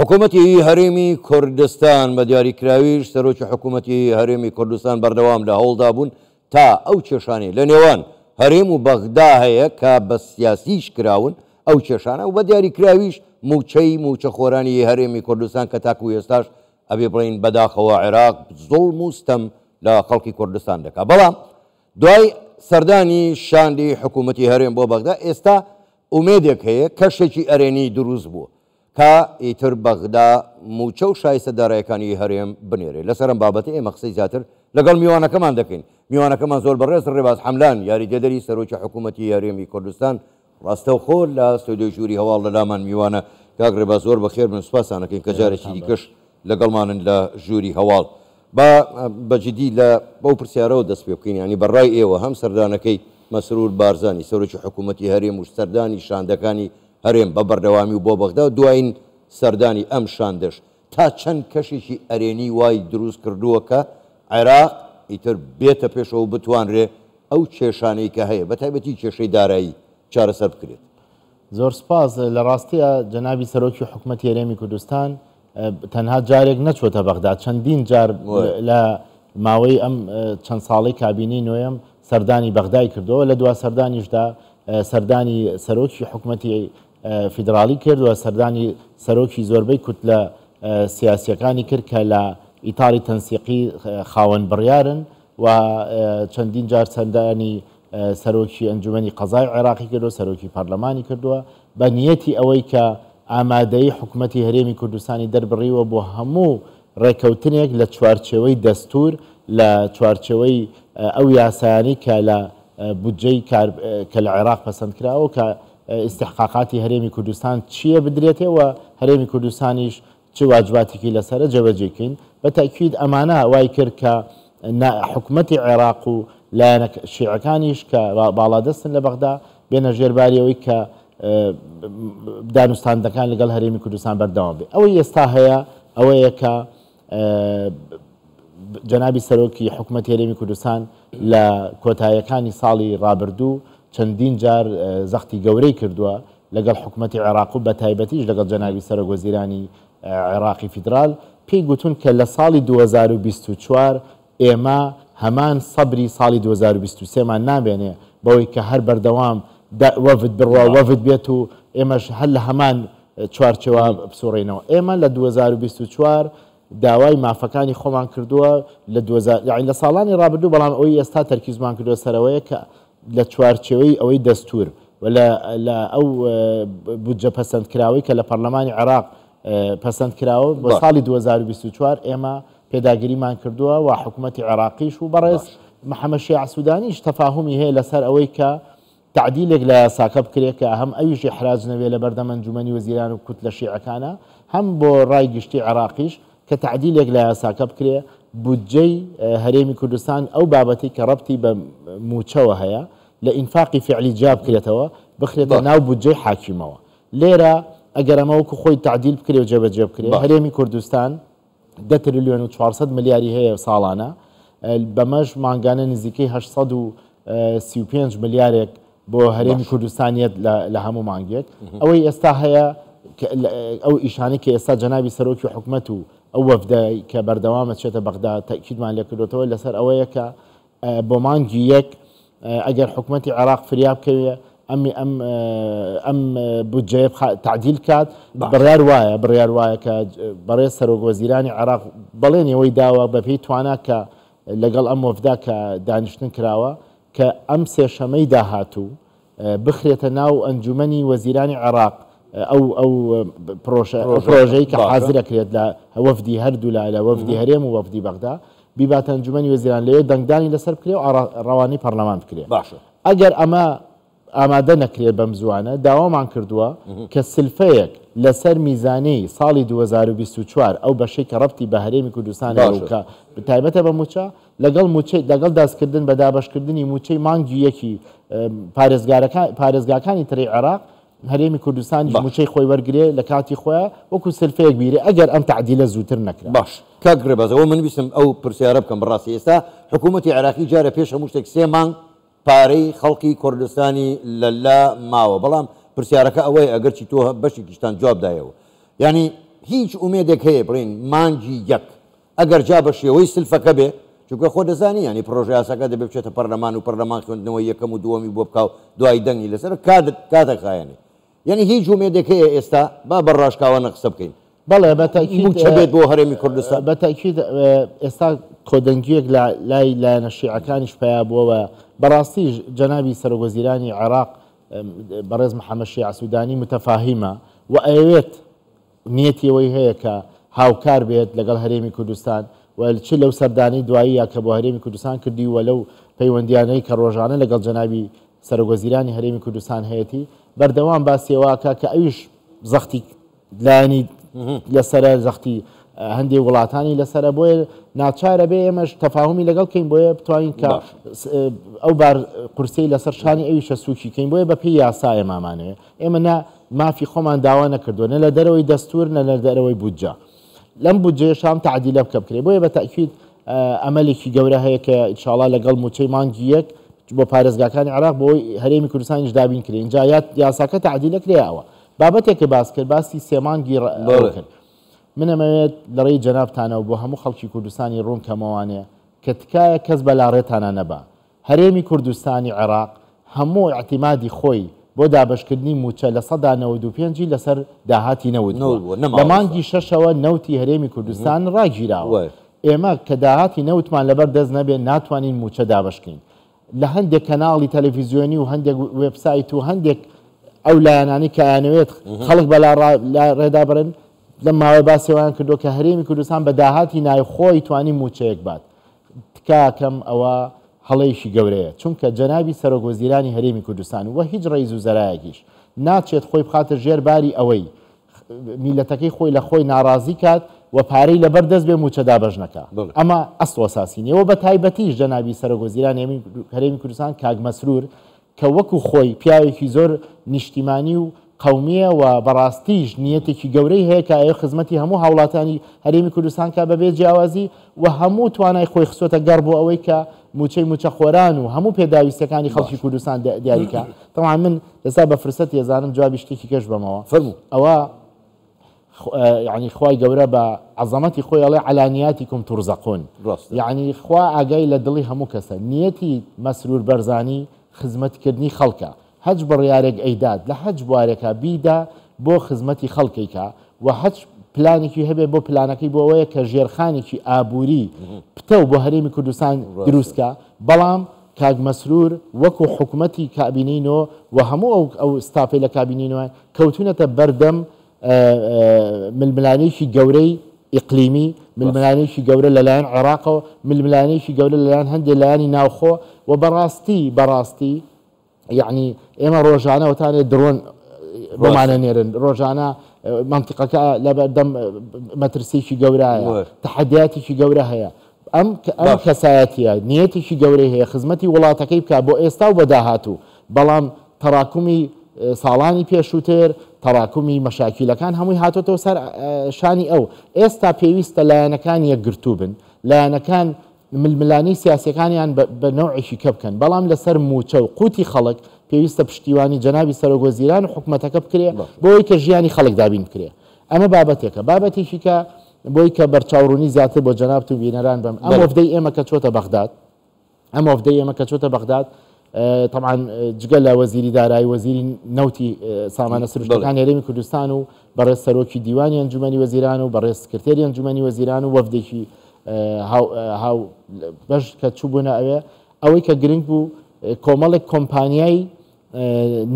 حکوومەتی هەرێمی کوردستان بە دیاریکراویش سەرۆکی حکوومەتی هەرێمی کوردستان بەردەوام لە هەوڵدا بوون تا ئەو کێشانەی لە نێوان هەرێم و بەغدا هەیە کە بە سیاسیش کراون ئەو کێشانە و بە دیاریکراویش مووچەی مووچەخۆرانی هەرێمی کوردستان کە تاکو ئێستاش ئەبێ بڵێین بەداخەوە عێراق زوڵم و ستەم لە خەڵکی کوردستان دەکا بەڵام دوای سەردانی شاندی حکوومەتی هەرێم بۆ بەغدا ئێستا ئومێدێک هەیە کەشێکی ئەرێنی دروست بووە تا ئیتر بەغدا مووچە و شایستە دارایەکانی هەرێم بنێرێ. لەسەر ئەم بابەتە ئێمە قسەی زیاتر لەگەڵ میوانەکەمان دەکەین. میوانەکەمان زۆر بەڕێز ڕێباز حەملان، یاریدەدەری سەرۆکی حکوومەتی هەرێمی کوردستان، ڕاستەوخۆ لە ستۆدیۆی ژووری هەواڵ لە لامان میوانە. کاک ڕێباز زۆر بەخێر بن، سوپاستان ئەکەین کە جارێکی دیکەش لەگەڵمانن لە ژووری هەواڵ. با بە جدی لە بەو پرسیارەوە دەست پێ بکەین، یانی بە ڕای ئێوە هەم سەردانەکەی مەسرور بارزانی سەرۆکی حکوومەتی هەرێم و سەردانی شاندەکانی هەرێم بە بەردەوامی و بۆ بەغدا و دوایین سەردانی ئەم شاندەش تا چەند کەشێکی ئەرێنی وای دروست کردووە کە عێراق ئیتر بێتە پێشەوە و بتوانرێ ئەو کێشانەی کە هەیە بە تایبەتی کێشەی دارایی چارەسەر بکرێت؟ زۆر سوپاس. لە ڕاستیا جەنابی سەرۆکی حکومەتی هەرێمی کوردستان تەنها جارێک نەچووەتە بەغدا، چەندین جار لە ماوەی ئەم چەند ساڵەی کابینەی نۆیەم سەردانی بەغدای کردووە، لە دوا سەردانیشدا سەردانی سەرۆکی حکومەتی فیدراڵی کرد و سەردانی سەرۆکی زۆربەی کوتلە سیاسییەکانی کرد کە لە ئیتاری تەنسیقی خاوەن بڕیارن و چەندین جار سەردانی سەرۆکی ئەنجومەنی قەزای عێراقی کردووە، سەرۆکی پەرلەمانی کردووە بە نیەتی ئەوەی کە ئامادەیی حکومەتی هەرێمی کوردستانی دەربڕیوە بۆ هەموو ڕێکەوتنێک لە چوارچێوەی دەستوور، لە چوارچێوەی ئەو یاسایانەی کە لە بودجەی کار کە لە عێراق پەسەند کراوە کە ئیستحقاقاتی هەرێمی کوردستان چییە بدرێتێ و هەرێمی کوردستانیش چ واجباتێکی لەسەرە جێبەجێی کەین. بە تەئکید ئەمانە وای کرد کە حکومەتی عێراق و لایەنە شیعەکانیش کە باڵادەستن لە بەغدا بێنە ژێر باری ئەوەی کە دانوستاندنەکان لەگەڵ هەرێمی کوردستان بەردەوام بێ. ئەوەی ئێستا هەیە ئەوەیە کە جەنابی سەرۆکی حکومەتی هەرێمی کوردستان لە کۆتاییەکانی ساڵی ڕابردوو چەندین جار زەختی گەورەی کردووە لەگەڵ حکومەتی عێراق و بەتایبەتیش لەگەڵ جەنابی سەرۆک وەزیرانی عێراقی فیدرال پێی گوتوون کە لە ساڵی 2024 ئێمە هەمان سەبری ساڵی 2023 مان نامێنێ بەوەی کە هەر بەردەوام وەفد بڕوا وەفد بێت و ئێمەش هەر لە هەمان چوارچێوە بسوڕێینەوە. ئێمە لە 2024 داوای مافەکانی خۆمان کردووە لە دوو هەزار یانی لە ساڵانی ڕابردوو، بەڵام ئەوەی ئێستا تەرکیزمان کردووە سەر ئەوەیە کە لە چوارچێوەی ئەوەی دەستوور و لە لە ئەو بودجە پەسەندکراوەی کە لە پەرلەمانی عێراق پەسەند کراوە بۆ ساڵی 2024 ئێمە پێداگریمان کردووە و حکوومەتی عێراقیش و بەڕێز محەممەد شیاع سوودانیش تەفاهومی هەیە لەسەر ئەوەی کە تەعدیلێک لە یاساکە بکرێت کە هەم ئەویش ئیحراج نەبێت لە بەردەم ئەنجومەنی وەزیران و کوتلە شیعەکانا، هەم بۆ ڕای گشتی عێراقیش کە تەعدیلێک لە یاساکە بکرێت بودجەی هەرێمی کوردستان ئەو بابەتەی کە ڕەبتی بە مووچەوە هەیە لە ئینفاقی فیعلی جیا بکرێتەوە بخرێتە ناو بودجەی حاکیمەوە. لێرە ئەگەر ئەمە وەکو خۆی تەعدیل بکرێت و جێبەجێ بکرێت هەرێمی کوردستان دە ترلیۆن و 400 ملیاری هەیە ساڵانە، بەمەش مانگانە نزیکەی 835 ملیارێک بۆ هەرێمی کوردستانیەت لە هەموو مانگێک. ئەوەی ئێستا هەیە ئەو ئیشانەی کە ئێستا جەنابی سەرۆکی حکومەت و ئەو وەفدەی کە بەردەوامە چێتە بەغدا تەئکیدمان لێکردۆتەوە لەسەر ئەوەیە کە بۆ مانگی یەک ئەگەر حکومەتی عێراق فریا بکەوێ ئەم ئەم ئەم بودجەیە تەعدیل کات، بڕیار وایە بڕیار وایە کە بەڕێز سەرۆک وەزیرانی عێراق بەڵێنی ئەوەی داوە بەپێی توانا کە لەگەڵ ئەم وەفدا کە دانیشتن کراوە کە ئەم سێشەمەی داهاتوو بخرێتە ناو ئەنجومەنی وەزیرانی عێراق ئەو ئەو پرۆژە پرۆژەی کە حازر ئەکرێت لە وەفدی هەردوولا لە وەفدی هەرێم و وەفدی بەغدا بیباتە ئەنجومەنی وەزیران لەوێ دەنگدانی لەسەر بکرێ و ڕەوانەی پەرلەمان بکرێ. باشە. ئەگەر ئەمە ئامادە نەکرێت بەم زووانە داوامان کردووە کە سلفەیەک لەسەر میزانیەی ساڵی 2024 ئەو بەشەی کە ڕەبتی بە هەرێمی کوردستان هەیە و باشە. کە تایبەتە بە مووچە لەگەڵ مووچەی لەگەڵ دەستکردن بە دابەشکردنی مووچەی مانگی یەکی پارێزگارەکان پارێزگاکانی تری عێراق هەرێمی کوردستانیش باش. مووچەی خۆی وەرگرێ لە کاتی خۆیا وەکو سلفەیەک بیرێ ئەگەر ئەم تەعدیلە زووتر نەکرا. باش کاک ڕێباز ئەوە من ویستم ئەو پرسیارە بکەم بەڕاستی ئێستا حکوومەتی عێراقی جارە پێش هەموو شتێک سێ مانگ پارەی خەڵکی کوردستانی لە لا ماوە بەڵام پرسیارەکە ئەوەیە ئەگەرچی تۆ بەشێکیشتان جواب دایەوە یانی هیچ ئومێدێک هەیە بڵێین مانگی یەک ئەگەر جا بە شێوەی سلفەکە بێ، چونکە خۆ دەزانی یانی پڕۆژەیاساکە دەبێ بچێتە پەرلەمان و پەرلەمان خوێندنەوەی یەکەم و دووەمی بۆ بکا و دوایی دەنگی لەسەر کات کات دەخایەنێ. یانی هیچ ئومێدێک هەیە ئێستا با بە ڕاشکاوانە قسە بکەین بەڵێ بە تەئکید مووچە بێت بۆ هەرێمی کوردستان؟ بە تەئکید ئێستا کۆدەنگییەک لە لای لایەنە شیعەکانیش پەیا بووە و بەڕاستیش جەنابی سەرۆکوەزیرانی عێراق بەڕێز محەمەد شیاع سوودانی متەفاهیمە و ئەیەوێت نیەتی ئەوەی هەیە کە هاوکار بێت لەگەڵ هەرێمی کوردستان و چ لەو سەردانەی دواییە کە بۆ هەرێمی کوردستان کردی و لەو پەیوەندیانەی کە ڕۆژانە لەگەڵ جەنابی سەرۆکوەزیرانی هەرێمی کوردستان هەیەتی بەردەوام باسی ئەوە ئەکا کە ئەویش زەختی لایەنی لەسەرە زەختی هەندێک وڵاتانی لەسەرە بۆیە ناچارە بێ ئێمەش تەفاهمی لەگەڵ کەین بۆیە بتوانین کە ئەو بار قورسەی لەسەر شانی ئەویشە سوکی کەین بۆیە بە پێی یاسا ئێمامانەوێ ئێمە نە مافی خۆمان داوا نەکردووە نە لە دەرەوەی دەستور نە لە دەرەوەی بودجە لەم بودجەیەشام تەعدیلە بکە بکرێ بۆیە بە تەئکید ئەمەلێکی گەورە هەیە کە ئینشاڵا لەگەڵ موچەی مانگی یەک بۆ پارێزگاکانی عێراق بۆ هەرێمی کوردستانیش دابین کرێ اینجا یاساکە تەعدیلە کرێ ئەوە بابەتێکە باس کرد باسی سێ مانگی کرد من ئەمەوێت لە ڕێی جەنابتانەوە بۆ هەموو خەڵکی کوردستانی ڕوون کەمەوانێ کە تکایە کەس بە لاڕێتانە نەبا هەرێمی کوردستانی عێراق هەموو ئیعتیمادی خۆی بۆ دابەشکردنی مووچە 95% ی لەسەر داهاتی نەوت بووە. لە مانگی شەشەوە نەوتی هەرێمی کوردستان ڕاگیراوە. ئێمە کە داهاتی نەوتمان لەبەر دەست نەبێ ناتوانین مووچە دابەش کەین. لە هەندێک کەناڵی تەلەفیزیۆنی و هەندێک وێبسایت و هەندێک ئەو لایەنانەی کە ئەیانەوێت خەڵک بە لاڕێدا بەرن لەم ماوەیە باسی ئەوەیان کردووە کە هەرێمی کوردستان بە داهاتی ناوخۆی توانی مووچەیەک بات. تکاکەم ئەوە هەڵەیەکی گەورەیە چونکە جەنابی سەرۆک وەزیرانی هەرێمی کوردستان و هیچ ڕەئیس وزەرایەکیش ناچێت خۆی بخاتە ژێر باری ئەوەی میلەتەکەی خۆی لە خۆی ناڕازی کات و پارەی لەبەر دەست بێ موچە دابەش نەکا ئەمە ئەسڵ و ئەساسی نیە و بە تایبەتیش جەنابی سەرۆک وەزیرانی هەرێمی کوردستان کاک مەسرور کە وەکو خۆی پیاوێکی زۆر نیشتیمانی و قەومییە و بەڕاستیش نیەتێکی گەورەی هەیە کە ئەیەوێت خزمەتی هەموو هاوڵاتیانی هەرێمی کوردستان بکات بەبێ جیاوازی و هەموو توانای خۆی خستۆتە گەڕ بۆ ئەوەی کە موچەی موچەخۆران و هەموو پێداویستیەکانی خەڵکی کوردستان دیاری کا. تەبعەن من ئێستا بە فرسەتی ئەزانم جوابی شتێکی کەش بەمەوە. فەرموو. ئەوە یەعنی خوای گەورە بە عەزەمەتی خۆی ئەڵێ علی نیاتکم ترزقون ڕاستە. یەعنی خوا ئاگای لە دڵی هەموو کەسە نیەتی مەسرور بەرزانی خزمەت کردنی خەڵکە هەچ بڕیارێک ئەیدات لە هەچ بوارێکا بیدا بۆ خزمەتی خەڵک ئەیکا و هەچ پلانێکی هەبێ بۆ پلانەکەی بۆ ئەوەیە کە ژێرخانێکی ئابووری پتەو بۆ هەرێمی کوردستان ڕاستە. دروست کا بەڵام کاک مەسرور وەکو حکومەتی کابینەی نۆ و هەموو ئەو ئەو ستافەی لە کابینەی نۆ کەوتونەتە بەردەم ململانێیەکی گەورەی ئیقلیمی، ململانێیەکی گەورە لەلایەن عێراقەوە، ململانێیەکی گەورە لەلایەن هەندێک لایەنی ناوخۆ و بەڕاستی بەڕاستی یەعنی ئێمە ڕۆژانە وتانێ درۆن بۆمانە نێرن ڕۆژانە مەنتیقەکە لەبەردەم مەترسیکی گەورایە تەحەدیاتێکی گەورە هەیە ئەم ئەم کەسایەتیە نیەتێکی گەورەی هەیە خزمەتی وڵاتەکەی بکات بۆ ئێستا و بە داهاتوو بەڵام تەراکومی ساڵانی پێشووتر تەراکومی مەشاکیلەکان هەمووی هاتۆتەوە سەر شانی ئەو ئێستا پێویستە لایەنەکان یەکگرتوو بن لایەنەکان ململانێی سیاسیەکانیان بە نەوعێکی کە بکەن بەڵام لەسەر مووچە و قوتی خەڵک پێویستە پشتیوانی جەنابی سەرۆک وەزیران و حکومەتەکە بکرێ بۆ ئەوەی کە ژیانی خەڵک دابین بکرێ ئەمە بابەتێکە بابەتێکی کە بۆی کە بەرچاوڕوونی زیاتر بۆ جەنابت و بینەران بەم ئەم وەفدەی ئێمە کە چۆتە بەغداد ئەم وەفدەی ئێمە کە چۆتە بەغداد طبعا جگە لە وەزیری دارایی وەزیری نەوتی سامانە سروشتەکان هەرێمی کوردستان و بەڕێز سەرۆکی دیوانی ئەنجومەنی وەزیران و بەڕێز سکرتێری ئەنجومەنی وەزیران و وەفدێکی هاو بەش کە چووبوونە ئەوێ ئەوەی کە گرنگ بوو کۆمەڵێک کۆمپانیای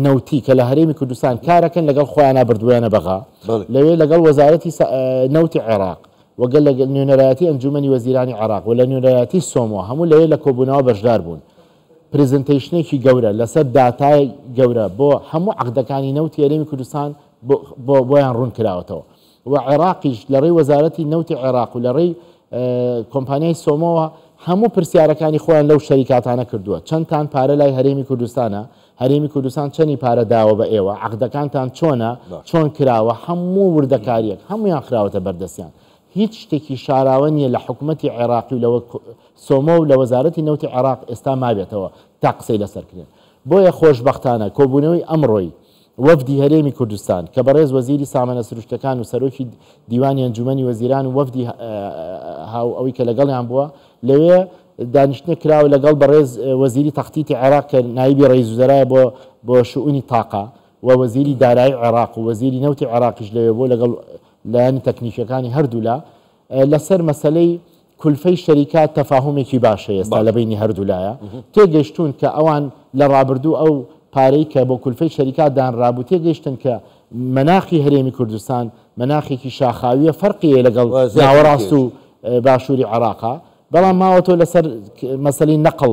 نەوتی کە لە هەرێمی کوردستان کارەکەن لەگەڵ خۆیانە بردوویانە بەغا لەوێ لەگەڵ وەزارەتی نەوتی عێراق وەگەل لە نوێنەرایەتی ئەنجومەنی وەزیرانی عێراق و لە نوێنەرایەتی سۆمۆ هەموو لەوێ لە کۆبوونەوە بەشدار بوون presentation ێکی گەورە لەسەر داتای گەورە بۆ هەموو عەقدەکانی نەوتی هەرێمی کوردستان بۆیان ڕوون کراوەتەوە و عێراقیش لە ڕێی وەزارەتی نەوتی عێراق و لە ڕێی کۆمپانیای سۆمۆوە هەموو پرسیارەکانی خۆیان لەو شەریکاتانە کردووە، چەندتان پارە لای هەرێمی کوردستانە، هەرێمی کوردستان چەنی پارە داوە بە ئێوە، عەقدەکانتان چۆنە، چۆن کراوە، هەموو وردەکارییەک هەموویان خراوەتە بەردەستیان. هیچ شتێکی شاراوە نییە لە حکومەتی عێراقی و لە سۆمۆ و لە وەزارەتی نەوتی عێراق ئێستا مابێتەوە تا قسەی لەسەر کرێن. بۆیە خۆشبەختانە کۆبوونەوەی ئەمڕۆی. وەفدی هەرێمی کوردستان کە بەڕێز وەزیری سامانە سروشتەکان و سەرۆکی دیوانی ئەنجومەنی وەزیران و وەفدی هاو ئەوەی کە لەگەڵیان بووە لەوێ دانیشتنێک کراوە لەگەڵ بەڕێز وەزیری تەختیتی عێراق کە نایبی ڕەئیس وزەرایە بۆ بۆ شئونی تاقە و وەزیری دارایی عێراق و وەزیری نەوتی عێراقیش لەوێ بووە لەگەڵ لایەنی تەکنیکیەکانی هەردوولا لەسەر مەسەلەی کولفەی شەریکات تەفاهومێکی باش هەیە ئێستا لە بەینی هەردوولایە تێگەیشتوون کە ئەوان لە ڕابردوو ئەو پارەی کە بۆ کولفەی شەریکات دانرابوو تێگەیشتن کە مەناخی هەرێمی کوردستان مەناخێکی شاخاویە فەرقی هەیە لەگەڵ ناوەڕاست و باشووری عێراقا بەڵام ماوەتەوە لەسەر مەسەلەی نەقڵ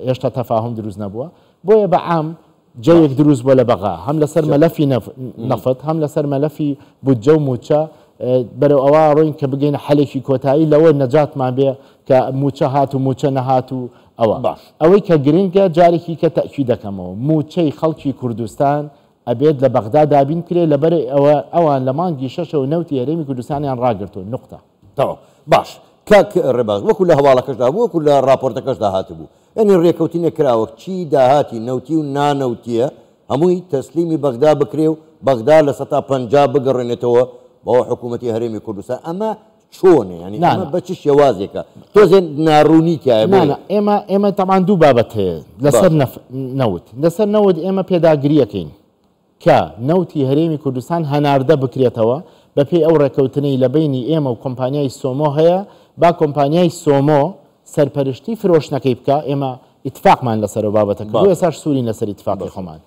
هێشتا تەفاهوم دروست نەبووە بۆیە بە عام جەوێک دروست بووە لە بەغا هەم لەسەر مەلەفی نەفت هەم لەسەر مەلەفی بودجە و مووچە، بەرەو ئەوە ڕۆین کە بگەینە حەلێکی کۆتایی لەوە نەجاتمان بێ کە مووچە هات و مووچە نەهات و ئەوە. ئەوەی کە گرنگە جارێکی کە تەئکید دەکەمەوە مووچەی خەڵکی کوردستان ئەبێت لە بەغدا دابین بکرێ لەبەر ئەوە ئەوان لە مانگی شەشەوە نەوتی هەرێمی کوردستانیان ڕاگرتووە نوقتە. تەواو باش کاک ڕێباز وەکو لە هەواڵەکەشدا بوو وەکو لە ڕاپۆرتەکەشدا هاتبوو یانی ڕێکەوتنێک کراوە چی داهاتی نەوتی و نانەوتیە هەمووی تەسلیمی بەغدا بکرێ و بەغدا 50% بگەڕێنێتەوە بۆ حکوومەتی هەرێمی کوردستان ئەمە چۆنە یانی ئەمە بە چ شێوازێکە تۆزێ ناڕوونی تایە بۆیە. نا نا ئێمە ئێمە تەبعەن دوو بابەت هەیە لەسەر نەوت لەسەر نەوت ئێمە پێداگریەکەین کە نەوتی هەرێمی کوردستان هەناردە بکرێتەوە، بەپێی ئەو ڕێککەوتنەی لە بەینی ئێمە و کۆمپانیای سۆمۆ هەیە، با کۆمپانیای سۆمۆ سەرپەرشتی فرۆشتنەکەی بکا، ئێمە ئیتفاقمان لەسەر ئەو بابەتە کردووە، ئێستاش سوورین لەسەر ئیتفاقی خۆمان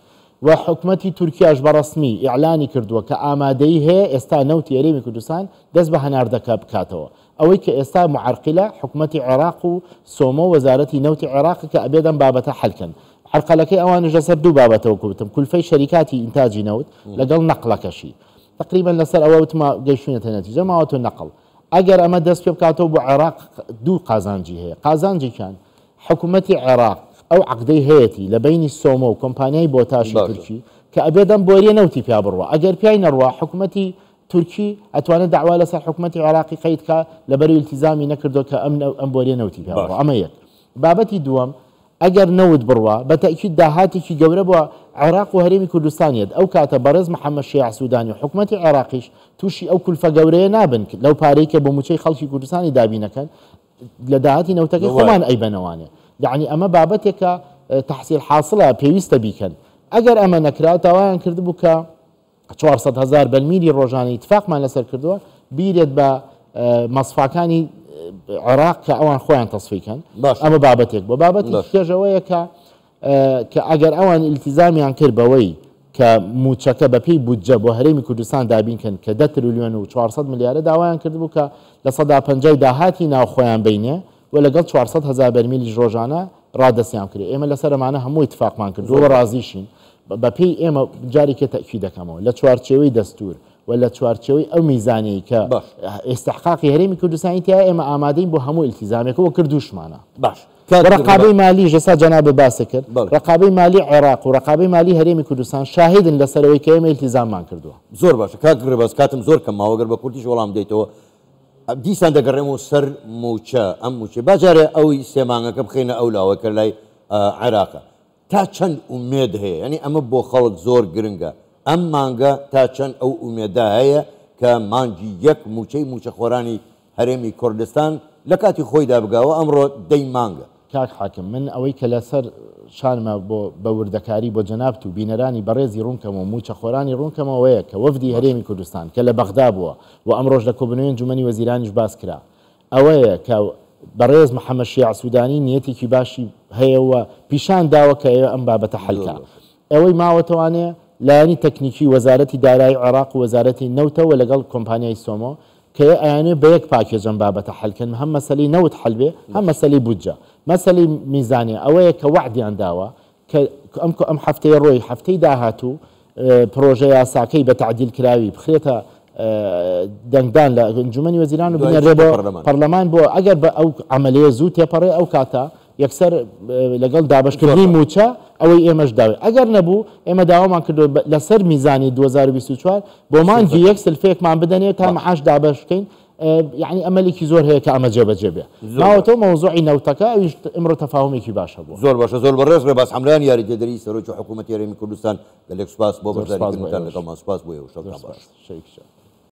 و حکومەتی تورکیاش بە ڕەسمی ئیعلانی کردووە کە ئامادەیی هەیە ئێستا نەوتی هەرێمی کوردستان دەست بە هەناردەکە بکاتەوە. ئەوەی کە ئێستا معەرقلە حکومەتی عێراق و سۆمۆ وەزارەتی نەوتی عێراقە کە ئەبێت ئەم بابەتە حەل کەن. عەرقەلەکەی ئەوانیش لەسەر دوو بابەتە وەکو وتم کولفەی شەریکاتی ئینتاجی نەوت لەگەڵ نەقڵەکەشی. تەقریبەن لەسەر ئەوە وتم گەیشتوینەتە نەتیجە ماوەتە نەقڵ. ئەگەر ئەمە دەست پێ بکاتەوە بۆ عێراق دوو قازانجی هەیە. قازانجێکیان حکومەتی عێراق ئەو عەقدەی هەیەتی لە بەینی سۆمۆ و کۆمپانیای بۆتاشی تورکی کە ئەبێت ئەم بۆریە نەوتی پیا بڕوا. ئەگەر پیای نەڕوا حکومەتی تورکی ئەتوانێت دەعوا لەسەر حکومەتی عێراقی قەید کا لەبەرو ئیلتیزامی نەکردوە کە ئەم ئەم بۆریە نەوتی پیا بڕوا ئەمە یەک. بابەتی دووەم ئەگەر نەوت بڕوا بە تەئکید داهاتێکی گەورە بۆ عێراق و هەرێمی کوردستان یەت ئەو کاتە بەڕێز محەمەد شیاع سودانی و حکومەتی عێراقیش توشی ئەو کولفە گەورەیە نابن لەو پارەی کە بۆ موچەی خەڵکی کوردستانی دابینەکەن لە داهاتی نەوتەکەی خۆمان ئەیبەنەوانێ یەعنی ئەمە بابەتێکە تەحسیل حاسڵە پێویستە بیکەن ئەگەر ئەمە نەکرا داوایان کردبوو کە 400 هەزار بەرمیلی ڕۆژانە ئیتفاقمان لەسەر کردووە بیرێت بە مەسفاکانی عێراق کە ئەوان خۆیان تەسفی کەن ئەمە بابەتێک بۆ بابەتی کێژەوەیە کە کە ئەگەر ئەوان ئیلتیزامیان کرد بەوەی کە مووچەکە بەپێی بودجە بۆ هەرێمی کوردستان دابین کەن کە 10 تریلیۆن و 400 ملیارە داوایان کردبوو کە 50% داهاتی ناوخۆیان بینێ و لەگەڵ 400 هەزار بەرمیلیش ڕۆژانە ڕادەستیان بکرێت. ئێمە لەسەر ئەمانە هەموو ئیتفاقمان کردووە و ڕازیشین. بەپێی ئێمە جارێکە تەئکید دەکەمەوە لە چوارچێوەی دەستوور و لە چوارچێوەی ئەو میزانەی کە ئیستحقاقی هەرێمی کوردستانی تیایە ئێمە ئامادەین بۆ هەموو ئیلتیزامێک و کردووشمانە. باش و ڕەقابەی مالیش ئێستا جەنابت باست کرد ڕەقابەی مالی عێراق و ڕەقابەی مالی هەرێمی کوردستان شاهیدن لەسەر ئەوەی کە ئێمە ئیلتیزاممان کردووە. زۆر باشە کاک ڕێباز کاتم زۆر کەم ماوە گەر بە کورتیش وەڵام بدەیتەوە دیسان دەگەڕێمەوە سەر مووچە، ئەم مووچەی با جارێ ئەوی سێ مانگەکە بخەینە ئەو لاوە کە لای عێراقە، تا چەند ئومێد هەیە، یانی ئەمە بۆ خەڵک زۆر گرنگە، ئەم مانگە تا چەند ئەو ئومێدە هەیە کە مانگی یەک مووچەی مووچەخۆرانی هەرێمی کوردستان لە کاتی خۆیدا بگا و ئەمڕۆ دەی مانگە. کاک حاکم من ئەوەی کە لەسەر شانمە بۆ بە وردەکاری بۆ جەنابت و بینەرانی بەڕێزی ڕوونکەمەوە و مووچەخۆرانی ڕوونکەمەوە ئەوەیە کە وەفدی هەرێمی کوردستان کە لە بەغدا بووە و ئەمڕۆش لە کۆبوونەوەی ئەنجوومەنی وەزیرانیش باس کرا ئەوەیە کە بەڕێز محەمەد شیاع سوودانی نیەتێکی باشی هەیە و پیشان داوە کە ئەوێ ئەم بابەتە حەل کا. ئەوەی ماوەتەوانێ لایەنی تەکنیکی وەزارەتی دارایی عێراق و وەزارەتی نەوتە و لەگەڵ کۆمپانیای سۆمۆ کە ئەیانەوێ بە یەک پاکێج ئەم بابەتە حەل کەن هەم مەسەلەی نەوت حەل بێ هەم مەسەلەی بودجە. مەسەلەی میزانیە ئەوەیە کە وەعدیان داوە کە ئەم ئەم هەفتەیە ڕۆی هەفتەی داهاتوو پرۆژە یاساکەی بە تەعدیل کراوی بخرێتە دەنگدان لە ئەنجومەنی وەزیران و بنێرێ بۆ پەرلەمان بۆ ئەگەر بە ئەو عەمەلیە زوو تێپەڕێ ئەو کاتە یەکسەر لەگەڵ دابەشکردنی مووچە ئەوەی ئێمەش داوێ ئەگەر نەبوو ئێمە داوامان کردو لەسەر میزانی 2024 بۆ مانگی یەک سلفەیەکمان بدەنێ تا معاش دابەش بکەین. یەعنی ئەمەلێکی زۆر هەیە کە ئەمە جێبەجێ بێ. ماوەتەوە مەوزوعی نەوتەکە، ئەویش ئمڕۆ تەفاهومێکی باش هەبووە. زۆر باشە، زۆر بەڕێز ڕێباز حەمران یاریدەدەری سەرۆکی حکوومەتی هەرێمی کوردستان، گەلێک سوپاس بۆ زۆر سوپاس بۆ بەشداریکردنتان ئێوەش. لەگەڵمان، سوپاس بۆ ئێوە، زۆر شەوتان باش. سوپاس. شەوێکی جوان.